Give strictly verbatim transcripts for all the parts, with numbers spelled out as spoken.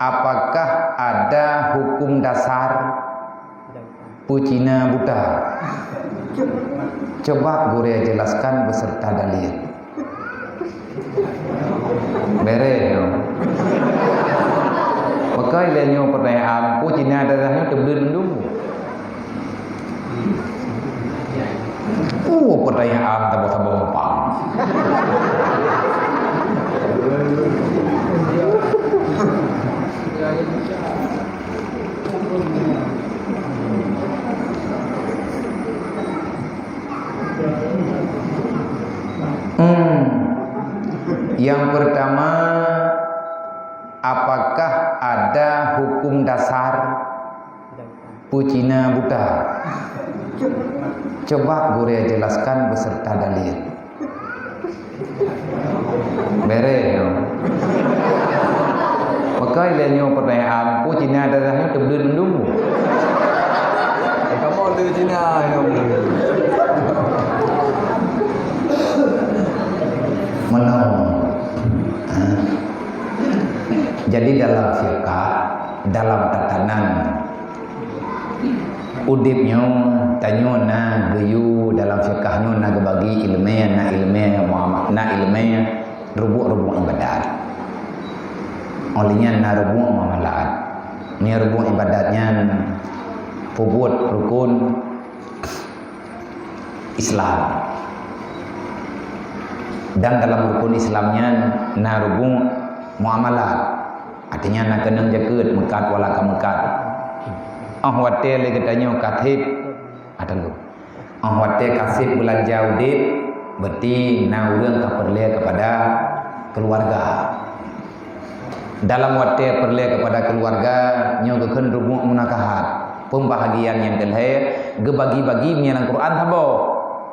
Apakah ada hukum dasar peucina buta? Coba gurée jelaskan beserta dalil. Beres nyoe. Maka ilée nyoe pertanyaan, peue Cina darah nyoe teubleuet mandum. Oh, pertanyaan saboh-saboh muphom. Hmm. Yang pertama, apakah ada hukum dasar peucina buta? Coba gurée jelaskan beserta dalil. Beres nyoe. Maka ilée nyoe pertanyaan, peue Cina darah nyoe teubleuet mandum. Kamoe le Cina nyoe. Meunan. Ha. Jadi dalam fiqah, dalam tatanan udeb nyoe, tanyoe na geuyue dalam fiqah nyoe na geubagi ileumé, na ileumé muama-, na ileumé rubuek-rubuek ibadat. Óh lheueh nyan na rubuek muamalat. Nyoe rubuek ibadat nyan peubuet rukun Islam. Dan dalam rukun Islam nyan na rubuek muamalat. Artinya na keunong jakeuet, meukat wala ka meukat. Óh watée lé geutanyoe ka sép, atau lu. Óh watée ka sép beulanja udeb, berarti na ureuëng ka peureulée kepada keluarga. Dalam watée peureulée kepada keluarga, nyoe geukheun rubuek munakahat. Pembahagian nyang keulhée, geubagi-bagi meunyo lam Quran saboh.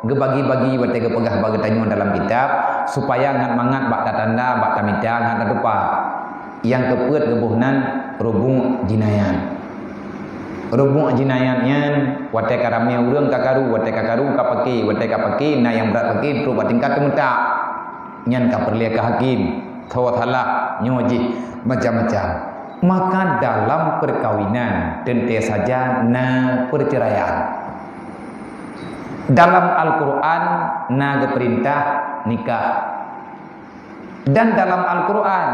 Geubagi-bagi watée geupeugah bak geutanyoe dalam kitab, supaya ngat mangat bak tatanda, bak tamita, ngat tatupat. Nyang keupeuet geuboh nan rubuek jinayat. Rubuek jinayat nyan, watée ka ramé ureuëng ka karu, watée ka karu ka paké, watée ka paké na nyang brat paké trok bak tingkat teumeutak. Nyan ka peureulée keu hakim, tho salah, nyoe jih, macam-macam. Maka dalam perkawinan teuntée saja na perceraian. Dalam Al-Quran na geupeurintah nikah. Dan dalam Al-Quran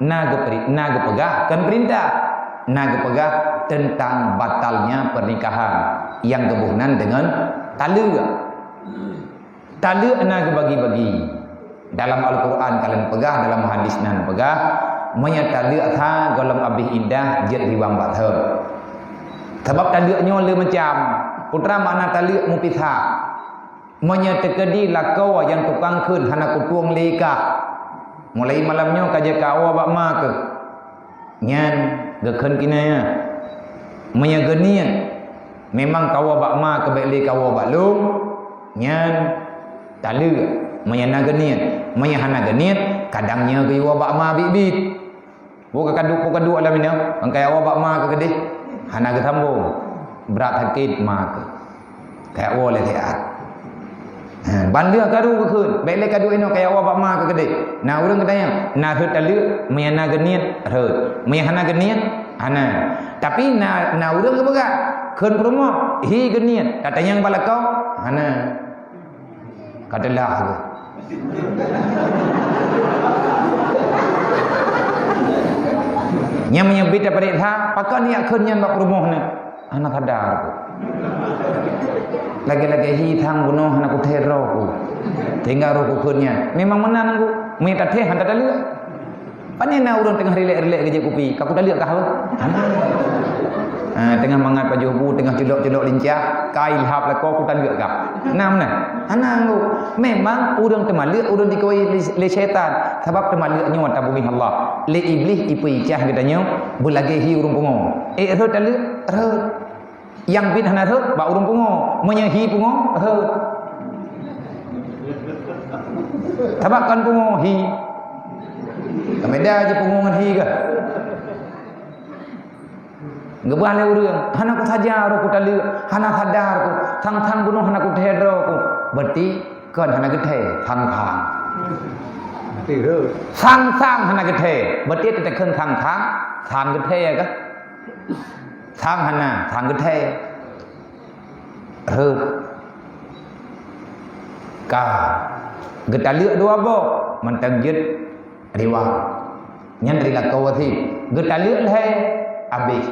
na geuperi-, na geupeugah, kon peurintah, na geupeugah teuntang batalnya pernikahan nyang geuboh nan deungon taleuek. Taleuek na geubagi-bagi. Dalam Al-Quran ka lheueh peugah, dalam hadis nan peugah, meunyo taleuek sa gohlom abéh iddah jeuet riwang bak thon. Sabab taleuek nyoe le macam, peue teuma makna taleuek mupisah. Meunyo teukeudi lakoe nyang tukang kheun hana kutueng lé kah, mulai malam nyoe ka jeuet kawoe bak ma keuh. Nyan geukheun kinayah. Meunyo geuniet, memang kawoe bak ma keuh bék lé kawoe bak lôn, nyan taleuek. Meunyo na geuniet, meunyo hana geuniet, kadang nyoe geuyue woe bak ma biet-biet. Boh ka kaduek, boh kaduek lam inoe, nyang kaya woe bak ma keuh keudeh, hana geusambong. Brat sakét ma keuh. Kaya woe lé siat. Ha, ban lheueh karu geukheun, bék lé kaduek inoe kaya woe bak ma keuh keudeh. Na ureuëng geutanyong, na rhot taleuek, meunyo na geuniet, rhot. Meunyo hana geuniet, hana. Tapi na, na ureuëng geupeugah, kheun peurumoh, hi geuniet, tatanyong bak lakoe, hana. Ka teulah keuh. Nyang meunyo bit tapareksa, pakon jak kheun nyan bak peurumoh nyan? Hana sadar keuh. Lagée-lagée hi thang bunoe hana kuthée droe keuh. Tinggai roh keuh kheun nyan. Memang meunan keuh. Meunyo tathée hana taleuek. Pane na ureuëng teungoh rilek-rilek geujép kupi, ka kutaleuek kah? Hana. Ha, teungoh mangat pajoh bu, teungoh culok-culok lincah, ka ilhab lakoe kutaleuek kah? Na meunan? Hana ngu. Memang ureuëng teumaleuek ureuëng dikeue lé, lé syaitan. Sabab teumaleuek nyoe ata bumoe Allah. Lé Iblih ipeuicah geutanyoe beulagée hi ureuëng pungo. Ék rhot taleuek? Rhot. Nyang bit hana rhot bak ureuëng pungo. Meunyo hi pungo, rhot. Sabab kon pungo, hi. Ka beda jih pungo ngon hi kah? Geubah lé ureuëng, hana kusaja roh kutaleuek, hana sadar keuh, sang-sang bunoe hana kuthée droe keuh. Berarti kon hana geuthée, sang-sang. Berarti rhot. Sang-sang hana geuthée, berarti teuteukheun sang-sang. Sang geuthèe kah? Sang hana, sang geuthèe. Rhöt. Ka. Geutaleuek dua boh, mantong jeuet riwang. Nyan dari lakoe sit. Geutaleuek lhèe, abéh.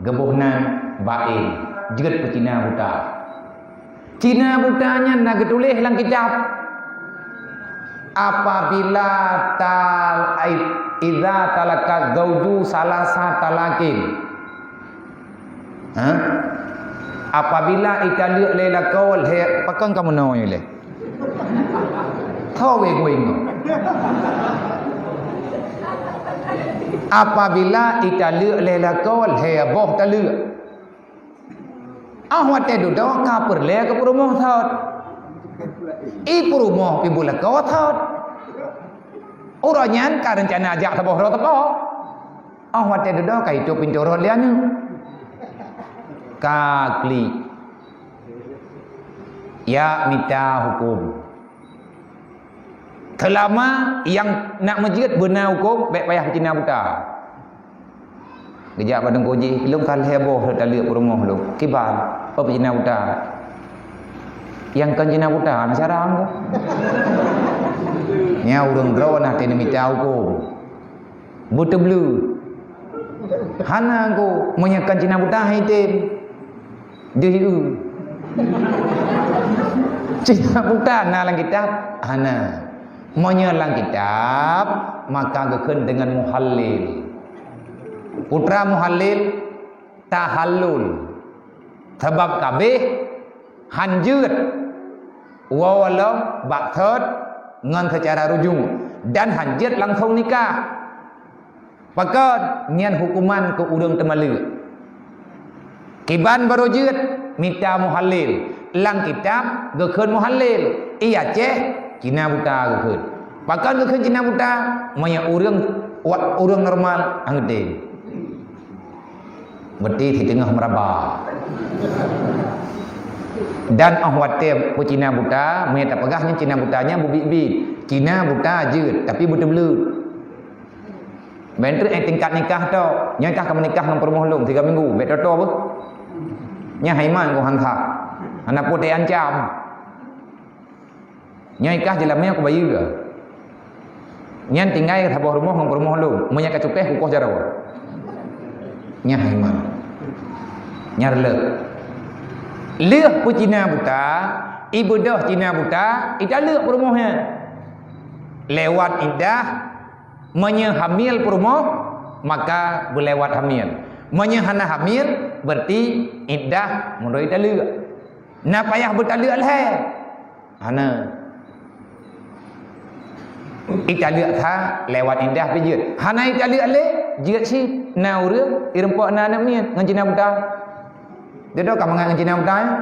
Geuboh nan baén. Jeuet peucina buta. Cina buta nyan na geutuléh lam kitab, "Apabila tal-, idza talaka zauju salasa talakin." Ha? Apabila italeuek lé lakoe lhèe, pakon kamoe nyoe lé? Tho wé gueng. Apabila italeuek lé lakoe lhèe boh taleuek. Ah, watèe dudoe ka peureulèe keu peurumoh thot. I peurumoh pih beulakoe thot. Uroe nyan ka reuncana jak saboh droe teuko. Ah, watèe dudoe ka itôp pintoe rot lé aneuk. Ka klik. Ya mita huköm. Seulama nyang nak meujeuet beuna huköm, bèk payah peucina buta. Geujak bak teungku jih, "Lôn ka lhèe boh lôn taleuek peurumoh lôn." "Kiban, peue peucina buta?" "Nyang kon cina buta, na cara ngku." Nyan ureueng droe na teuh neumita huköm. Beuteubleuet. Hana ngku, meunyoe kon cina buta hai tem. Deuh ieu. Cina buta na lam kitab? Hana. Meunyoe lam kitab, maka geukheun deungon muhallil. Peue teuma muhallil, tahallul. Sabab ka abéh, han jeuet woe lom bak thot ngon seucara rujung dan han jeuet langsong nikah. Pakon? Nyan huköman keu ureueng teumaleuek. Kiban barô jeuet mita muhallil. Lam kitab geukheun muhallil. I Aceh, cina buta geukheun. Pakon geukheun cina buta? Meunyoe ureueng, ureueng normal, han geutem. Berarti siteungoh meuraba. Dan óh watèe peucina buta, meunyoe tapeugah nyan cina buta nyan beubiet-biet. Cina buta jeuet, tapi beuteubleuet. Ban treuk nyang tingkat nikah tok. Nyan kah ka meunikah ngon peurumoh lôn tiga minggu, bèk toto beuh. Nyan hai man keu han that. Hana peue teuancam. Nyan kah jeulamé kubayeue. Nyan tinggai saboh rumoh ngon peurumoh lôn. Meunyoe ka cukéh kukoh jaroe. Nyan hai man. Nyan reuleuk. Lheueh peucina buta, ibeudôh cina buta, italeuek peurumoh nyan. Lewat iddah, meunyoe hamil peurumoh, maka beulewat hamil. Meunyoe hana hamil, berarti iddah meunurot taleuek. Na payah beutaleuek lhèe? Hana. Italeuek that lewat iddah pih jeuet. Hana italeuek lé, jeuet cit. Na ureueng ireumpok na aneuk miet ngon cina buta. Dudoe ka mangat ngon cina buta, ya?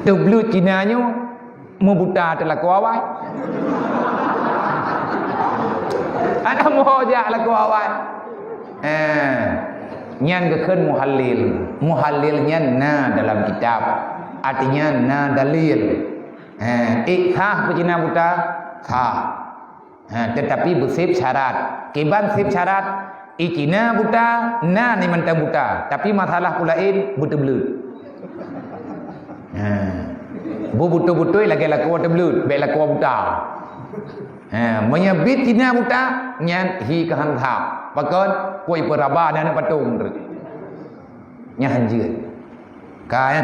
Teubleuet cina nyoe meubuta teulakoe awai. Ada moh jak lakoe awai. Eh, nyan geukheun muhallil. Muhallil nyan na dalam kitab. Artinya na dalil. Eh, ék sah peucina buta? Sah. Ha, tetapi beuseb syarat. Kiban seb syarat, i cina buta, na ni mantong buta. Tapi masalah peue laén, beuteubleuet. Ha. Beubeutôi-beutôi lagèe lakoe teubleuet, bèk lakoe buta. Ha, meunyoe biet cina buta, nyan hi keu han that. Pakon? Kue peuraba dan patong. Nyan han jeuet. Ka, ya?